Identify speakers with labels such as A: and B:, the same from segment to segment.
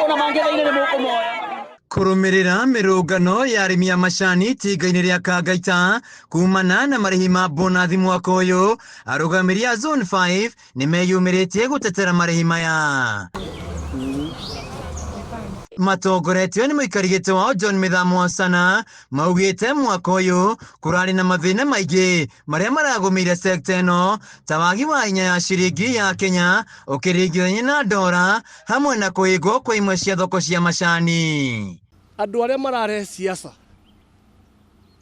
A: Ona mangĩtha-inĩ nĩ mũkũmoya.
B: Kũrũmĩrĩra mĩrũngano ya arĩmi a macani itinga-inĩ rĩa Kangaita kumana na marĩhi ma bonathi mwaka ũyũ, arũgamĩrĩri a Zone 5 nĩ meyumĩrĩtie gũtetera marĩhi maya. Matongoretio nĩ mũikari gĩtĩ wao John Mĩthamo Wasana maugĩte mwaka ũyũ kũrarĩ na mathĩna maingĩ marĩa maragũmĩire sekta ĩno ta wagi wa hinya ya ciringi ya Kenya ũkĩringithania na ndora hamwe na kũhingwo kwa imwe cia thoko cia macani.
C: Andũ arĩa mararehe siasa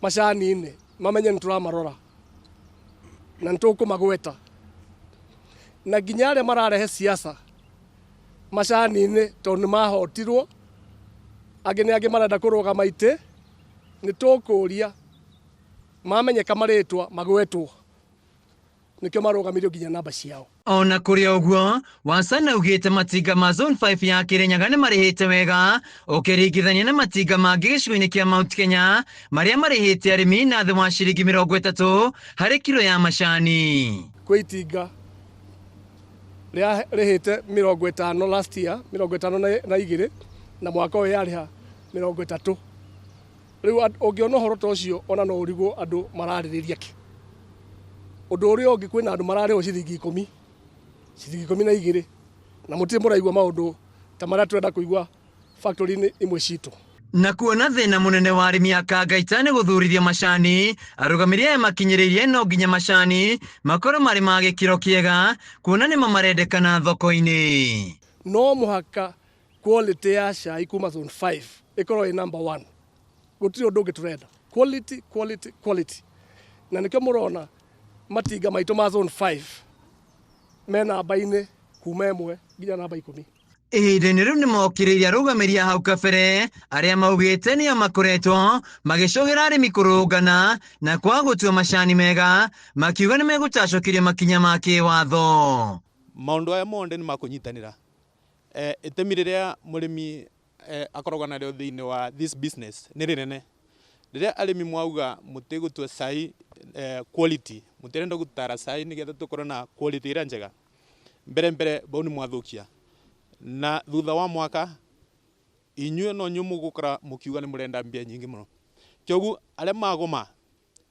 C: macani-inĩ mamenye nĩ tũramarora na nĩ tũkũmagweta, na nginya arĩa mararehe siasa macani-inĩ tondũ nĩ mahotirwo, angĩ nĩ angĩ marenda kũrũgama itĩ, nĩ tũkũria mamenyeka marĩtwa magwetwo, nĩkĩo marũgamirio nginya namba ciao.
B: Ona kũrĩ ũguo, Wasana augĩte matinga ma Zone 5 ya Kĩrĩnyaga nĩ marĩhĩte wega ũkĩringithania na matinga mangĩ gĩcigo-inĩ kĩa Mount Kenya marĩa marĩhĩte arĩmi na thĩ wa ciringi 30 harĩ kiro ya macani.
C: Kwĩ itinga rĩhĩte 50 last year, 52, na mwaka ũyũ yarĩha 30. Rĩu ũngĩona ũhoro ta ũcio ona no ũrigwo andũ mararĩrĩria kĩ. Ũndũ ũrĩa ũngĩ, kwĩna andũ mararĩhwo ciringi 10, ciringi 12, na mũtirĩ mũraigua maũndũ ta marĩa tũrenda kũigua factory-inĩ imwe citũ.
B: Na kuona thĩna mũnene wa arĩmi a Kangaita nĩ gũthurithia macani, arũgamĩrĩri aya makinyĩrĩirie no nginya macani makorwo marĩ ma gĩkĩro kĩega kuona nĩmo marendekana thoko-inĩ.
C: No mũhaka quality ya cai kuma Zone 5 ĩkorwo ĩ number 1. Gũtirĩ ũndũ ũngĩ tũrenda. Quality, quality, quality. Na nĩkĩo mũrona matinga maitũ ma Zone 5 me namba-inĩ kuma 1 nginya namba 10.
B: Ihinda-inĩ rĩu nĩ mokĩrĩire arũgamĩrĩri a hau kabere arĩa maugĩte nĩo makoretwo magĩcogera arĩmi kũrũngana na kwaga gũtua macani mega, makiuga nĩ megũtacũkĩria makinya ma kĩwatho.
D: Maũndũ aya mothe nĩ makũnyitanĩra. Itemi rĩrĩa mũrĩmi akoragwo narĩo thĩinĩ wa this business nĩ rĩnene. Rĩrĩa arĩmi mwauga mũtigũtua cai quality, mũtirenda gũtara cai nĩgetha tũkorwo na quality ĩrĩa njega, mbere mbere bau nĩ mwathũkia. Na thutha wa mwaka inyuĩ no inyuĩ mũgũkora mũkiuga nĩ mũrenda mbia nyingĩ mũno. Kwoguo arĩa magoma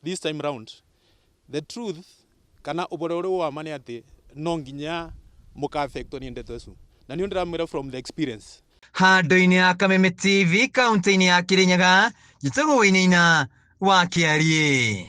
D: this time round, the truth kana ũhoro ũrĩa wa ma nĩ atĩ no nginya mũka affectwo nĩ ndeto icio. Na niĩ ndĩramwĩra from the experience.
B: Handũ-inĩ ya Kameme TV kaunti-inĩ ya Kirinyaga, njĩtagwo Wainaina wa Kĩariĩ.